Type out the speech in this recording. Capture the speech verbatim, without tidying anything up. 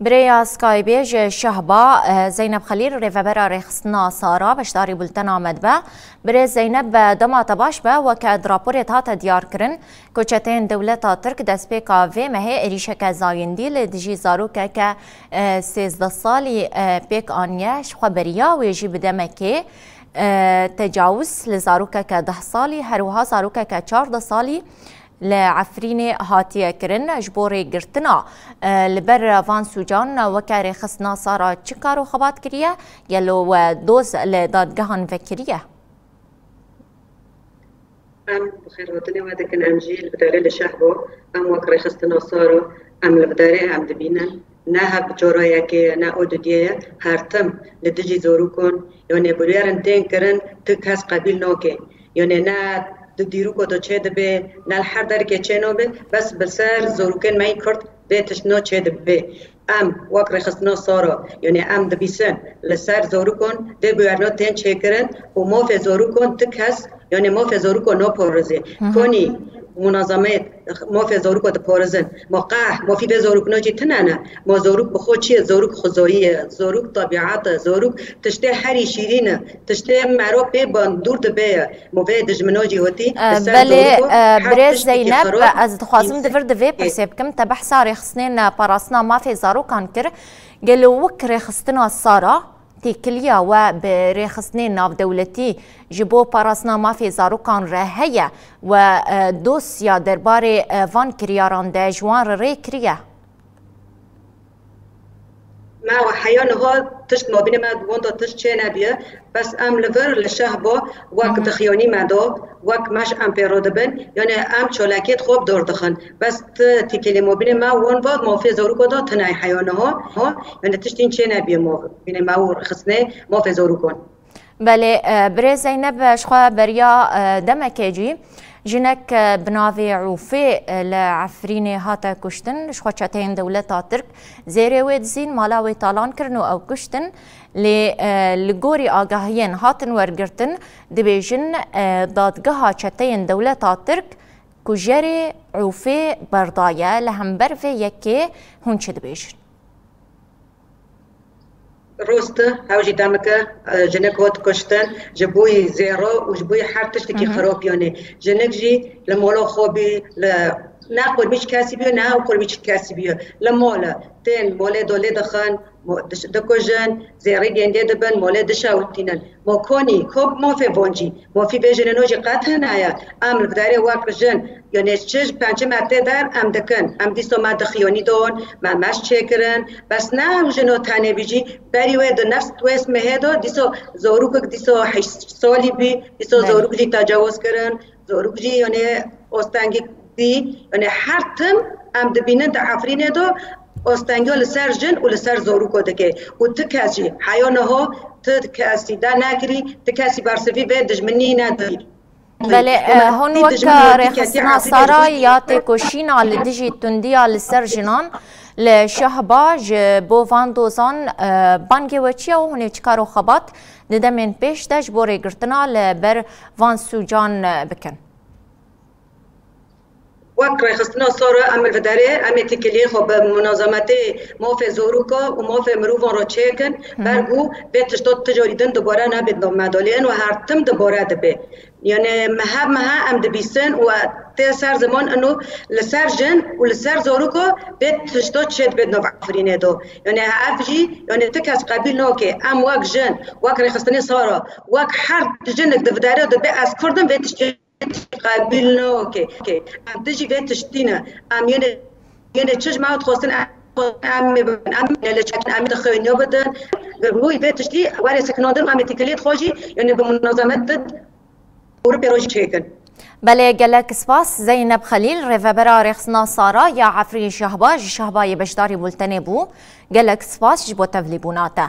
Birêya Skype ji Şehba, e, Zeynep Xelîl, rêvebera rêxistina Sara, beşdarî bultena me dibe. Birêz Zeynep, be dema te baş be, weke di raporê de hate diyarkirin, ku çeteyên dewleta Tirk destpêka vê mehê êrîşeke zayendî li dijî zarokeke, e, sêzdeh salî, e, pêk aniye, ji xwe beriya wê jî bi demekê, e, tecawuz li zarokeke deh salî, her wiha zarokeke çardeh salî li Efrînê hatiye kirin. Ji bo rêgirtina, e, li ber van sûcan weke rêxistina Sara çi kar û xebat kiriye? Gelo we doz li dadgehan vekiriye? Em bi xêrhatinê we dikin, em jî li biderê li şeh bû, em wek rêxistina Sara, em li biderê em dibînin. Ne heb cara yekê ye, ne o dudiyê ye, her tim li dijî zorûkon, yanê bûyerin tên kirin, tu kes qebîl nake. Yanê ne di dîrûko de çê dibe, ne li her derkê çê nabe, bes bi ser zorûkên me yî Kurd vê tiştino çê dibe. Em wek rêxistina Sara, yanê em dibîsin li ser zorûkon vê bûyerno tên çêkirin û mafê zorûkon tu kes, yanê mafê zorûko naparêze. Hı hı. Konî munazameyê mafê zorûko diparêzin. Ma qeh, mafî vê zorûkno jî tune ne. Ma zorûk bi xwe çi ye? Zorûk xwezayî ye, zorûk tebîet e, zorûk tiştê herî şîrîn e. Tiştê mero pê bandûr dibe ye. Ma vê dijmino jî hotî E, li ser belê, zorûko e, her birêz tiştekî Zeynep, xirab ez dixwazim di vir di vê pirsê bikim. Te behsa rêxistinên, e, parastina mafê zarokan kir. Gelo wek rêxistina Sara, têkiliya we bi rêxistinên navdewletî ji bo parastina mafê zarokan re heye? We, e, dosya derbarê, e, van kiryaran de ji wan re rê kiriye? Me heya niha tişt mabînê me wenda tişt çê nebiye. Bes em li vir li şeh bo wek Hı hı. dixyanî me do, wek meş em pê re dibin. Yanê em çalakiyê xwe bi dor dixin. Bes ti tîkilê mabînê me wan va mafê zarûko da tune heya niha. Ha? Yanê tiştîn çê nebiye mabînê me û rêxistinê mafê zarûkon. Belê, e, birêz Zeynep, e, ji xwe beriya, e, demekê cî jinek, e, bi navê Ûfê, e, li Efrînê hate kuştin. Ji xwe çeteyên dewleta Tirk zêrê wê dizîn, mala wê talan kirin û ew kuştin. Lê, e, li gorî agahiyên hatin wergirtin, dibêjin, e, dadgeha çeteyên dewleta Tirk kujerê Ûfê berdaye. Li hember vê yekê hûn çi dibêjin? Rost e, ew jî demike, e, jinik hot kuştin, ji bo yî zêro û ji bo yî her tiştekî Hı hı. xirop yanê. Jinik jî li mala xwe bî, li, ne qurmî ji kesî bîyo, ne ew qurmî ji kesî bîyo. Li mal e, tên malê dolê dixin, mo-, diş-, dikujin, zêrê gêndê dibin, malê dişewitînin. Ma konî, ko mafê van jî, mafî vê jinino jî qet hene ye. Em li derê wek jin, yanê çi ji pençe me tê der, em dikin. Em dîsa me dixyanî don, me meş çêkirin. Bes ne ew jino tenê bî jî, berî wê di nefs wê mehê de, dîsa zorûkek dîsa heşt salî bî, dîsa Belê. zorûk jî tecawuz kirin, zorûk jî, yanê ostengî dî, yanê her tim em dibînin di Efrînê de ostengiya li ser jin û li ser zorûko dike. Û ti kes jî heya niha ti kesî de nekirî, ti kesî bersivî vê dijminî nedî. Belê, e, hûn wek rêxistina Sara ya têkoşîna li dijî tundiya li ser jinan li Şehba ji bo van dozan, e, bangê we çi ye û hûn ê çi kar û xebat di demên pêş de ji bo rêgirtina li ber van sûcan, e, bikin? Wek rêxistina Sara em li vê derê, em ê têkiliyê xwe bi munazemetê mafê zorûka û mafê mirovan re çêkin, Hı hı. ber ku vê tişta ti carî din dubare nebêt nav me de, lê eno her tim dubare dibe. Yanê mehe mehe em dibîsin û tê ser ziman eno li ser jin û li ser zorûka vê tişta çêdibêt nav Efrînê de. Yanê ev jî, yanê ti kes qebîl nake. Em wek jin, wek rêxistinê Sara, wek her jinik di vê derê dibe ez Kurd im vê tiştê qebîl nake. Em dijî vê tiştî ne. Em yene, yene çi ji me dixwestin, em, em ê bibin, em ê li çekin, em ê dixwêniya bidin. Rûyê vê tiştî were sekinandin, em ê têkiliyê xwe jî, yene bi munazemet bid, û pêro jî çêkin. Belê, gelek spas. Zeynep Xelîl, rêvebera rêxistina Sara ya Efrîn Şehba, ji Şehbayê beşdarî bultenê bû. Gelek spas ji bo tevlîbûna te.